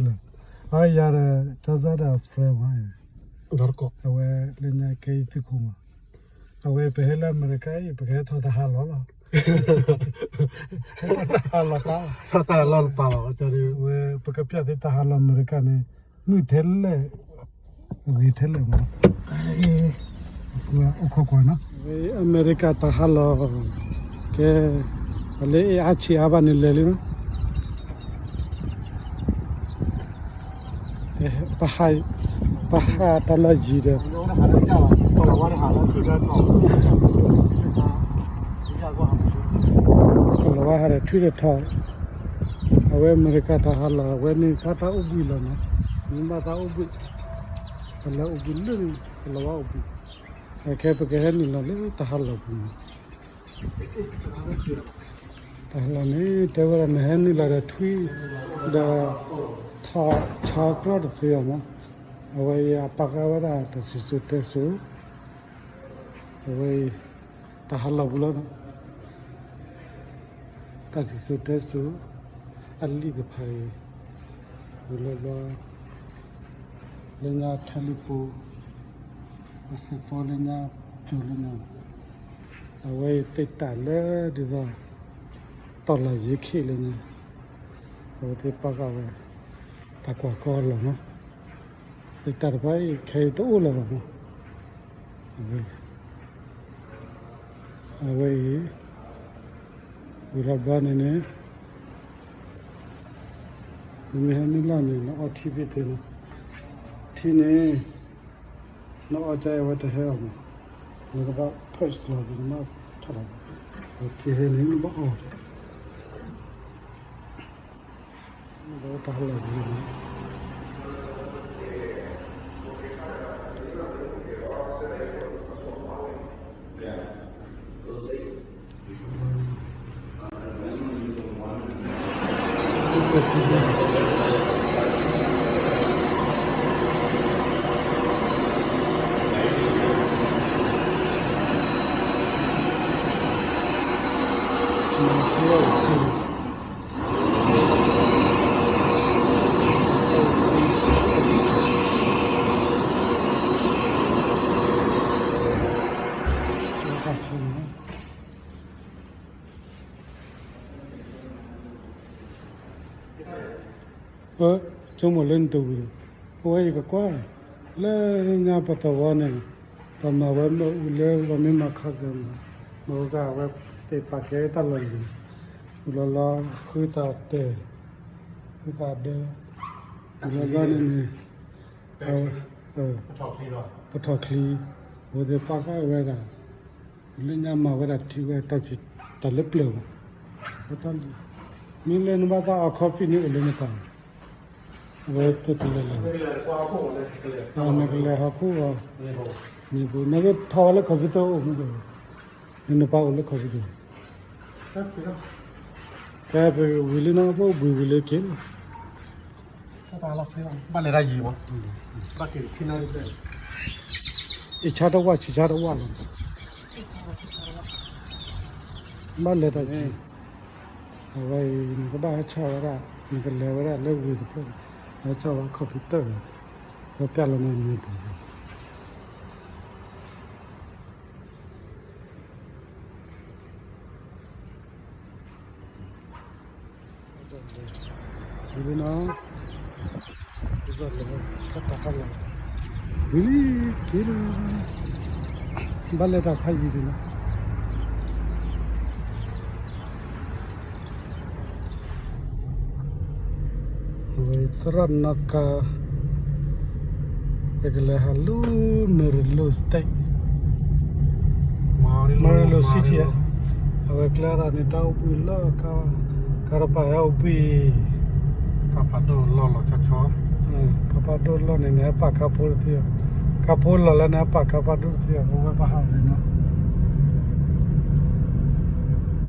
လၢ အယၤဒီး ကၠီစၢ်ဒီး friend မး, အဝဲလၢညါကဲအံၤသုးခိၣ်မး, အဝဲပဟဲလၢအမဲရကၤအံၤ ပကဟဲထီၣ်တၢ်ဟးလီၢ်လီၤ, ဟဲထီၣ်တၢ်ဟးလီၢ်တၢ်, ဝဲပကပျၢ်သုတၢ်ဟးလီၢ်အမဲရကၤန့ၣ် မုာ်ထဲလဲၣ် ဂ့ၤထဲလဲၣ်မး, အိၣ်ခိးကွၢ်နီၤ, အမဲရကၤတၢ်ဟးလီၢ်, ကဲ, ပှၤလၢအအါဆံးအါဘၣ်န့ၣ်လဲၤလံနီၤ, ပဟး, ပဟးတၢ်လီၢ်ယံၤဒီး ကလီၤဝါဟးဒီးထွံၣ်ဒီးထီၣ်, အဝဲအမဲရကၤတၢ်ဟးလီၢ် အဝဲန့ၣ်ခါတၢ်အိၣ်ဘှံးလီၤနီၤ, မ့ၢ်ဘၣ်တၢ်အိၣ်ဘှံး, ပလဲၤအိၣ်ဘှံးလၢန့ၣ် ကလီၤဝါအိၣ်ဘှံး, အခဲပကဟဲနုာ်လီၤလၢတၢ်ဟးလီၢ်ပူၤနီၤ, တၢ်ဟးလီၢ်န့ၣ် တဲဝဲဒၣ်နဟဲနုာ်လီၤဒီးထွံၣ်, ဒီး ထီၣ်ဆီကျီၢ်တသ့အီၤမး, အဝဲအံၤအပာ်ဃာ်ဝဲဒၣ်တၢ်စံၣ်စိၤတဲစိၤ, အဝဲအံၤ တၢ်ဟးလီၢ်ပူၤလီၤနီၤ, တၢ်စံၣ်စိၤတဲစိၤ, အလံာ်တဖၣ်အံၤ, ဝံၤလီၤဘျီ, လၢညါ telephone, အ cell phone လၢညါ, ကၠိလၢညါ, အဝဲအံၤသ့ၣ်တၢ်လၢဒ်သိး တီၢ်လၢ်ယ့ၤခ့ၣ်လၢညါ, အဝဲသ့ၣ်ပာ်ဃာ်ဝဲ တၢ်ကွၢ်ကီအလီၢ်နီၤ, သ့ၣ်တၢ်တဖၣ်အံၤ ခဲအံၤတအိၣ်လၢၤဘၣ်မး, အဝဲအံၤ ဝံၤလီၤဘျီန့ၣ်န့ၣ်, နမ့ၢ်ဟဲနုာ်လီၤန့ၣ် နအီထံသ့ၣ်သ့ၣ်လီၤ, ထံန့ၣ် နအီကါအဝဲတဟဲအီၤမး, နကဘၣ် push လီၤ နကဘၣ်ဆီၣ်လီၤ, ထံဟဲန့ၣ်နဘၣ်အီၣ် တၢ်လီၢ်ပူၤန့ၣ် ပဆိကမိၣ်လၢနတဝံၤ, ပဝဲယကကွၢ်, လၢညါပသဝီန့ၣ်, ပမၤဝဲမ့ၣ်အူလၢပမ့ၢ်မၤခီၣ်စၢၤမး, မ့ၢ်ကဝဲသ့ၣ်ပာ်ကဲတၢ်လီၢ်လံၤ, ဝံၤလီၤလီၤ ဃုသးတဲာ်, ဃုသးဒဲ, ဝံၤလီၤလီၤန့ၣ်န့ၣ်, ပထီၣ်ချံ, အဝဲသ့ၣ်ပာ်ဃာ်ဝဲဒၣ် လၢညါမၤဝဲဒၣ်ထံဝဲ တၢ်လၢပျၢၤဘၣ်, မ့ၢ်လၢနဘၣ်သးအီ coffee န့ၣ်အိၣ်လၢနပၤ, အဝဲသ့ၣ်တလဲၤလဲၤ, နကလဲၤဟီၣ်ခိၣ်အီၤ, မ့ၢ်ပူၤ နကထီၣ်ဝဲလၢ computer အိၣ်မ့ၢ်, နနပၤအိၣ်လၢ computer, ကဲပဝံၤလံနီၤ ပအိၣ်ဘှံးဝံၤလၢက့ၤလီၤ ဘၣ်လဲၤတၢ်ယံၤမး, အ့ၣ်ဆါတဝၣ် ဆံးဆါတဝၣ်လီၤ, ဘၣ်လဲၤတၢ်ယံၤ, အဝဲအံၤ နကဘၣ်ဟဲဆီၣ်ဝဲဒၣ် နကလဲၤဝဲဒၣ်လၢဝ့ၢ်တဖျၢၣ်န့ၣ်, ဟဲဆီၣ်ဝဲ computer ဝဲ, ဝဲပျၢ်လီၤနမံၤပူၤ ဝံၤလံနီၤ, ဝံၤလံက့ၤလီၤ, ဘၣ်လဲၤတၢ်ဖးယံၤန့ၣ်နီၤ, ဝဲသရၣ်နီၣ်ကါ ပကလဲၤဟးလၢ Merlo State, Merlo City, အဝဲကျဲဒၣ်န့ၣ် တၢ်အိၣ်ဘှံးလၢ ကါတပၤဟဲအိၣ်ဘှံး, ကါဖးဒိၣ်လီၢ်လီၤဆီဆီ, ကါဖးဒိၣ်လီၢ်န့ၣ် နဟဲပာ်ကါဖိတသ့, ကါဖိလီၢ်လၢနဟဲပာ်ကါဖးဒိၣ်တသ့, အဝဲဘၣ်ဟးန့ၣ်နီၤ,